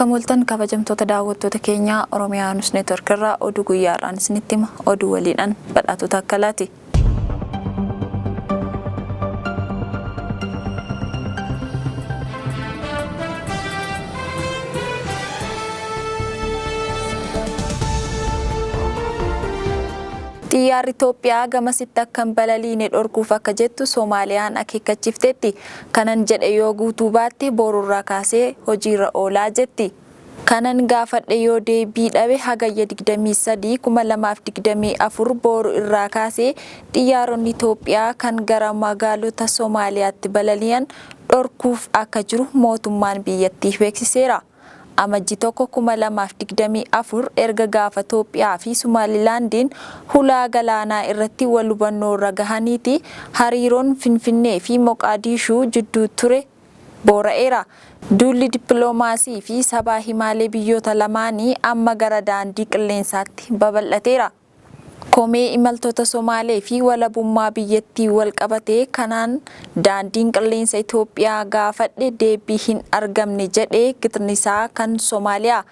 Akkam ooltan kabajamtoota daawwattoota keenyaa Oromiyaa News Network irraa oduu guyyaa har'aan isinitti hima. Oduu waliidhaan badhaatota akkalaati. Xiyyaarri Itoophiyaa gamasitti akka hin balaliine dhorkuuf akka jettu Somaaliyaan akeekkachiifteetti. Kanan jedhe yoo guutuu baatte boorurraa kaasee hojiirra oolaa jetti. Kanan gaafadhe yoo deebii dhabe Hagayya 23, 2024 booru irraa kaasee xiyyaaronni Itoophiyaa kan gara magaalota Somaaliyaatti balali'an dhorkuuf akka jiru mootummaan biyyattii beeksiseera. Amajji 1, 2024 erga gaafa Toophiyaa fi Sumaalilaandiin hulaa galaanaa irratti wal hubannoorra gahaniiti hariiroon Finfinnee fi Moqaadiishuu jidduu ture boora'eera. Duulli dippiloomaasii fi sabaa himaalee biyyoota lamaanii amma gara daandii qilleensaatti babal'ateera. Komee imaltoota Somaalee fi walabummaa biyyattii wal qabatee kanaan daandiin qilleensa Itoophiyaa gaafadhe deebbii hin argamne jedhe gitnisaa kan Somaaliyaa.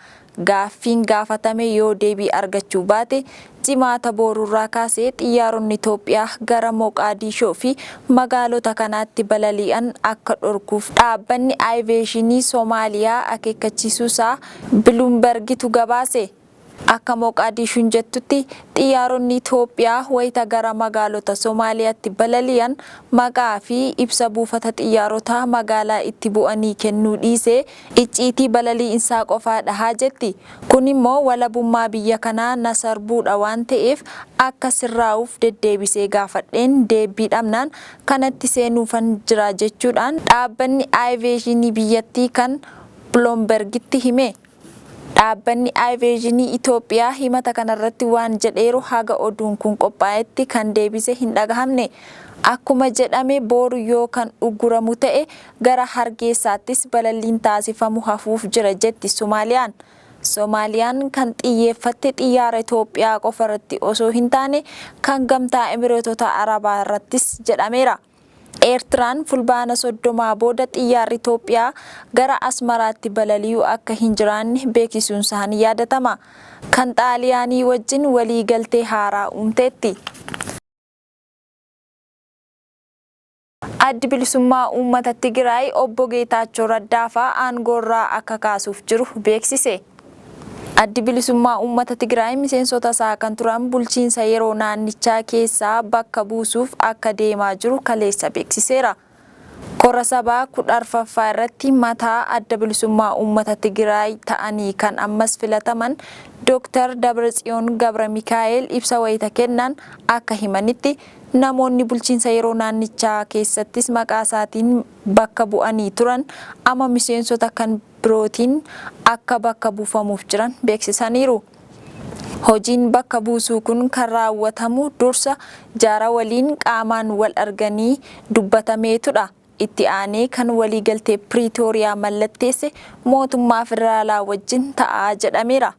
Gaaffiin gaafatame yoo deebii argachuu baate Jimaata boorurraa kaasee xiyyaaronni Itoophiyaa gara Moqaadiishoo fi magaalota kanaatti balali'an akka dhorkuuf dhaabbanni Ayiveeshinii Somaaliyaa akeekkachiisuusaa Biluumbargitu gabaase. Akka Moqaadishuun jettutti, xiyyaaronni Itoophiyaa wayita gara magaalota Somaaliyaatti balali'an maqaa fi ibsa buufata xiyyaarotaa magaalaa itti bu'anii kennuu dhiisee icciitii balali'insaa qofaa dhaha jetti. Kunimmoo walabummaa biyya kanaa na sarbuudha waan ta'eef akka sirraa'uuf deddeebisee gaafadheen deebbii dhabnaan kanatti seenuufan jira jechuudhaan dhaabbanni Ayiveeshinii biyyattii kan Bloombergitti hime. Dhaabbanni Ayiveeshinii Itoophiyaa himata kanarratti waan jedheeru haga oduun kun qophaa'etti kan deebise hin dhagahamne. Akkuma jedhame booru yoo kan ugguramu ta'e gara Hargeessaattis balalliin taasifamu hafuuf jira jetti Somaaliyaan. Somaaliyaan kan xiyyeeffatte xiyyaara Itoophiyaa qofarratti osoo hin taane kan Gamtaa Emireetota Arabaa irrattis jedhameera. Eertiraan Fulbaana 30 booda xiyyaarri Itoophiyaa gara Asmaraatti balali'u akka hin jiraanne beeksisuunsaa ni yaadatama. Kan Xaaliyaanii wajjin waliigaltee haaraa uumteetti. Addi Bilisummaa Uummata Tigiraay Obbo Geetaachoo Raddaafaa aangoorraa akka kaasuuf jiru beeksise. Addi Bilisummaa Uummata Tigraay miseensota isaa kan turan bulchiinsa yeroo naannichaa keessaa bakka buusuuf akka deemaa jiru kaleessa beeksiseera. Kora sabaa 14ffaa irratti mataa Adda Bilisummaa Uummata Tigiraay ta'anii kan ammas filataman Dooktar Dabratsiyoon Gabramikaa'eel ibsa wayita kennan akka himanitti, namoonni bulchiinsa yeroo naannichaa keessattis maqaasaatiin bakka bu'anii turan ama miseensota kan birootiin akka bakka buufamuuf jiran beeksisaniiru. Hojiin bakka buusuu kun kan raawwatamu dursa jara waliin qaamaan wal arganii dubbatameetudha. Itti aanee kan waliigaltee Piriitooriyaa mallatteesse mootummaa federaalaa wajjin ta'a jedhameera.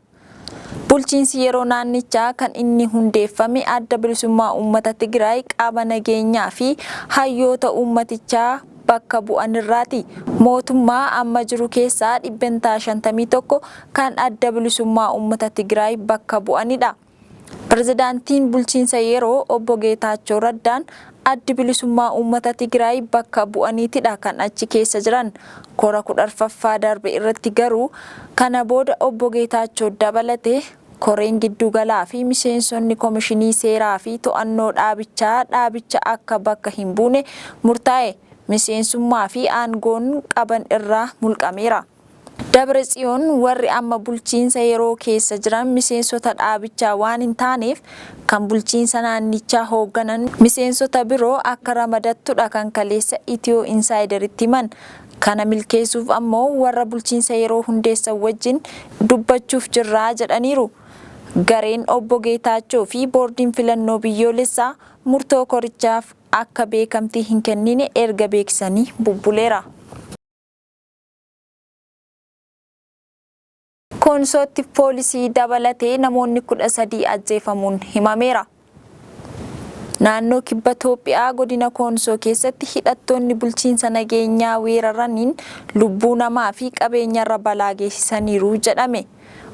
Bulchiinsi yeroo naannichaa kan inni hundeeffame Adda Bilisummaa Uummata Tigraay qaama nageenyaa fi hayyoota uummatichaa bakka bu'anirraati. Mootummaa amma jiru keessaa dhibbentaa 51 kan Adda Bilisummaa Uummata Tigraay bakka bu'anidha. Pirezidaantiin bulchiinsa yeroo Obbo Geetaachoo Raddaan Addi Bilisummaa Uummata Tigraay bakka bu'aniitidha kan achi keessa jiran. Kora 14ffaa darbe irratti garuu kana booda Obbo Geetaachoo dabalatee koreen gidduugalaa fi miseensonni komishinii seeraa fi to'annoo dhaabichaa dhaabicha akka bakka hin buune murtaa'e. Miseensummaa fi aangoon qaban irraa mulqameera. Dabretsiyoon warri amma bulchiinsa yeroo keessa jiran miseensota dhaabichaa waan hin taaneef kan bulchiinsa naannichaa hoogganan miseensota biroo akka ramadattudha kan kaleessa Itiyoo Insaayideritti himan. Kana milkeessuuf ammoo warra bulchiinsa yeroo hundeessan wajjin dubbachuuf jirra jedhaniiru. Gareen Obbo Geetaachoo fi Boordiin Filannoo Biyyoolessaa murtoo korichaaf akka beekamtii hin kennine erga beeksisanii bubbuleera. Koonsootti poolisii dabalatee namoonni 13 ajjeefamuun himameera. Naannoo Kibba Toophiyaa godina Koonsoo keessatti hidhattoonni bulchiinsa nageenyaa weeraraniin lubbuu namaa fi qabeenyarra balaa geessisaniiru jedhame.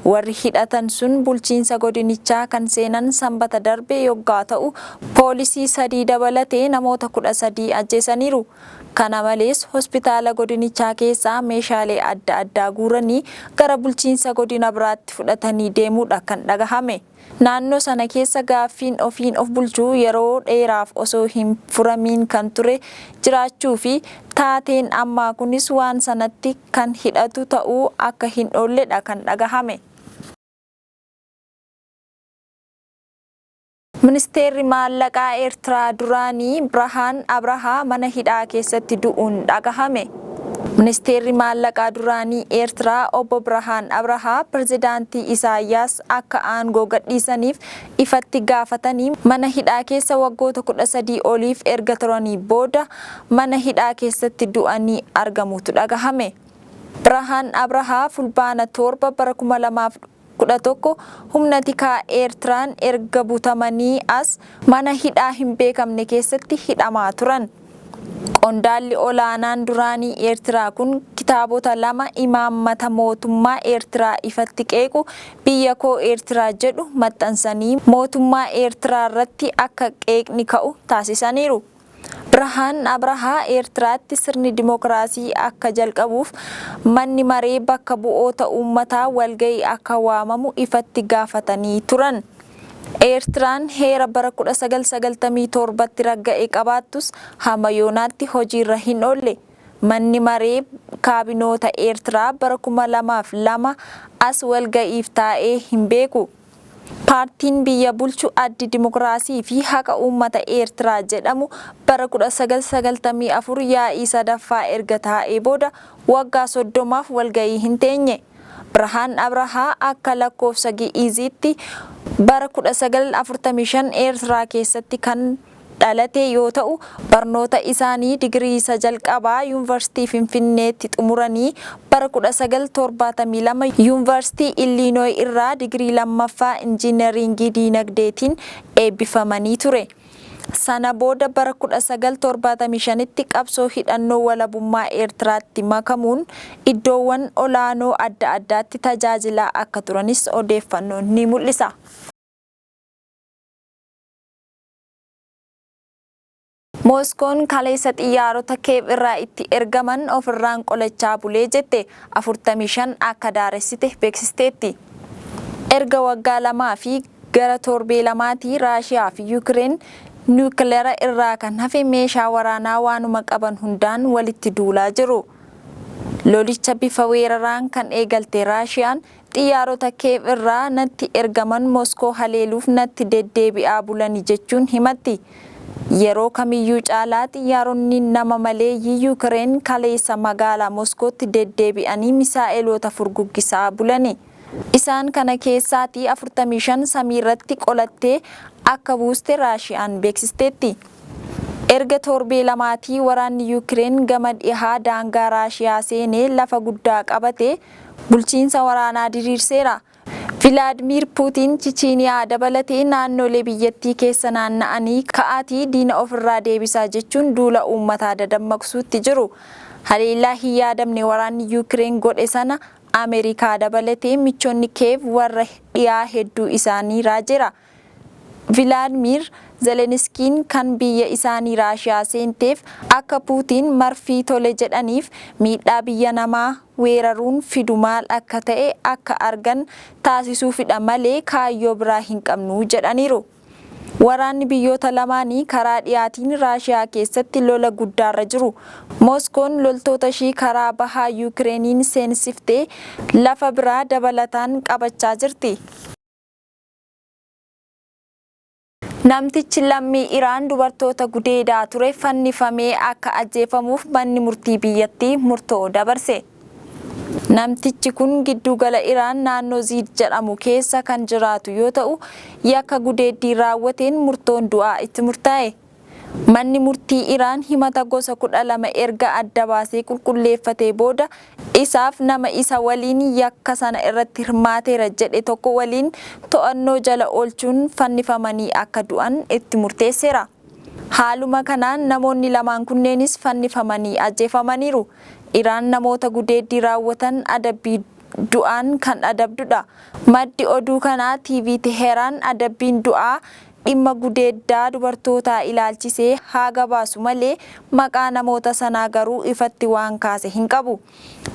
Warri hidhatan sun bulchiinsa godinichaa kan seenan Sanbata darbe yoggaa ta'u, poolisii 3 dabalatee namoota 13 ajjeesaniiru. Kana malees hospitaala godinichaa keessaa meeshaalee adda addaa guuranii gara bulchiinsa godina biraatti fudhatanii deemuudha kan dhagahame. Naannoo sana keessa gaaffiin ofiin of bulchuu yeroo dheeraaf osoo hin furamiin kan ture jiraachuu fi taateen ammaa kunis waan sanatti kan hidhatu ta'uu akka hin oolledha kan dhagahame. Ministeerri maallaqaa Eertiraa duraanii Birhaan Abrahaa mana hidhaa keessatti du'uun dhagahame. Ministeerri maallaqaa duraanii Eertiraa obbo Birhaan Abrahaa pirezidaantii Isaayyaas akka aangoo gadhiisaniif ifatti gaafatanii mana hidhaa keessa waggoota 13 oliif erga turanii booda mana hidhaa keessatti du'anii argamuutu dhagahame. Birhaan Abrahaa Fulbaana 7 bara 2011 humna tikaa Eertiraan erga butamanii as mana hidhaa hin beekamne keessatti hidhamaa turan. Qondaalli olaanaan duraanii Eertiraa kun kitaabota lama imaammata mootummaa Eertiraa ifatti qeequ Biyya Koo Eertiraa jedhu maxxansanii mootummaa Eertiraa irratti akka qeeqni ka'u taasisaniiru. Birhaan Abrahaa Eertiraatti sirni dimokiraasii akka jalqabuuf manni maree bakka bu'oota uummataa walga'ii akka waamamu ifatti gaafatanii turan. Eertiraan heera bara 1997tti ragga'e qabaattus hamma yoonaatti hojiirra hin oolle. Manni maree kaabinoota Eertiraa bara 2002 as walga'iif taa'ee hin beeku. Paartiin biyya bulchu Addi Dimokiraasii fi Haqa Uummata Eertiraa jedhamu bara 1994 yaa'ii sadaffaa erga taa'ee booda waggaa 30f walga'ii hin teenye. Birhaan Abrahaa akka lakkoofsa Gi'iiziitti bara 1945 Eertiraa keessatti kan dhalate yoo ta'u, barnoota isaanii digirii isa jalqabaa Yuunvarsiitii Finfinneetti xumuranii bara 1972 Yuunvarsiitii Illiinooy irraa digirii lammaffaa Injiinariingii Diinagdeetiin eebbifamanii ture. Sana booda bara 1975tti qabsoo hidhannoo walabummaa Eertiraatti makamuun iddoowwan olaanoo adda addaatti tajaajilaa akka turanis odeeffannoon ni mul'isa. Mooskoon kaleessa xiyyaarota Keev irraa itti ergaman ofirraan qolachaa bulee jette 45 akka daaressite beeksisteetti. Erga waggaa lamaa fi gara torbee lamaatii Raashiyaa fi Yukireen niwukilara irraa kan hafe meeshaa waraanaa waanuma qaban hundaan walitti duulaa jiru. Lolicha bifa weeraraan kan eegalte Raashiyaan xiyyaarota Keev irraa natti ergaman Moskoo haleeluuf natti deddeebi'aa bulani jechuun himatti. Yeroo kamiyyuu caalaa xiyyaaronni nama maleeyyii Yukireen kaleessa magaalaa Moskootti deddeebi'anii misaa'eloota furguggisaa bulani. Isaan kana keessaatii 45 samiirratti qolattee akka buuste Raashiyaan beeksisteetti. Erga torbee lamaatii waraanni Yukireen gama dhihaa daangaa Raashiyaa seenee lafa guddaa qabate bulchiinsa waraanaa diriirseera. Vilaadmiir Puutiin Chichiiniyaa dabalatee naannoolee biyyattii keessa naanna'anii ka'aatii diina ofirraa deebisaa jechuun duula uummataa dadammaqsuutti jiru. Haleellaa hin yaadamne waraanni Yukireen godhe sana Ameerikaa dabalatee michoonni Keev warra dhiyaa hedduu isaanii raajeera. Vilaadmiir Zeleniskiin kan biyya isaanii Raashiyaa seenteef akka Puutiin marfii tole jedhaniif miidhaa biyya namaa weeraruun fidu maal akka ta'e akka argan taasisuufidha malee kaayyoo biraa hin qabnu jedhaniiru. Waraanni biyyoota lamaanii karaa dhiyaatiin Raashiyaa keessatti lola guddaarra jiru. Mooskoon loltootashii karaa bahaa Yukireeniin seensiftee lafa biraa dabalataan qabachaa jirti. Namtichi lammii Iraan dubartoota gudeedaa ture fannifamee akka ajjeefamuuf manni murtii biyyattii murtoo dabarse. Namtichi kun gidduugala Iraan naannoo Ziid jedhamu keessa kan jiraatu yoo ta'u, yakka gudeeddii raawwateen murtoon du'aa itti murtaa'e. Manni murtii Iraan himata gosa 12 erga adda baasee qulqulleeffatee booda isaaf nama isa waliin yakka sana irratti hirmaateera jedhe tokko waliin to'annoo jala oolchuun fannifamanii akka du'an itti murteesseera. Haaluma kanaan namoonni lamaan kunneenis fannifamanii ajjeefamaniiru. Iraan namoota gudeeddii raawwatan adabbii du'aan kan adabdudha. Maddi oduu kanaa TV Teheraan adabbiin du'aa dhimma gudeeddaa dubartootaa ilaalchisee haa gabaasu malee maqaa namoota sanaa garuu ifatti waan kaase hin qabu.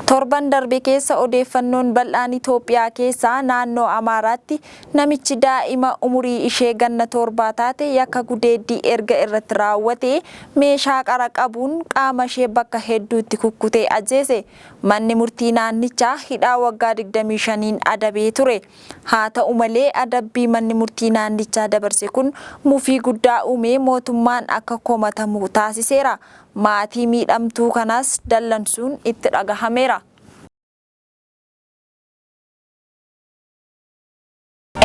Torban darbe keessa odeeffannoon bal'aan Itoophiyaa keessaa naannoo Amaaraatti namichi daa'ima umurii ishee ganna torbaa taate yakka gudeeddii erga irratti raawwatee meeshaa qara qabuun qaama ishee bakka hedduutti kukkutee ajjeese. Manni murtii naannichaa hidhaa waggaa 25n adabee ture. Haa ta'u malee adabbii manni murtii naannichaa dabarse kun mufii guddaa uumee mootummaan akka komatamu taasiseera. Maatii miidhamtuu kanaas dallansuun itti dhagahameera.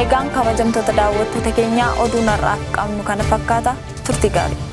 Egaan kabajamtoota daawwattoota keenyaa oduun har'aaf qabnu kana fakkaata turtii gaarii.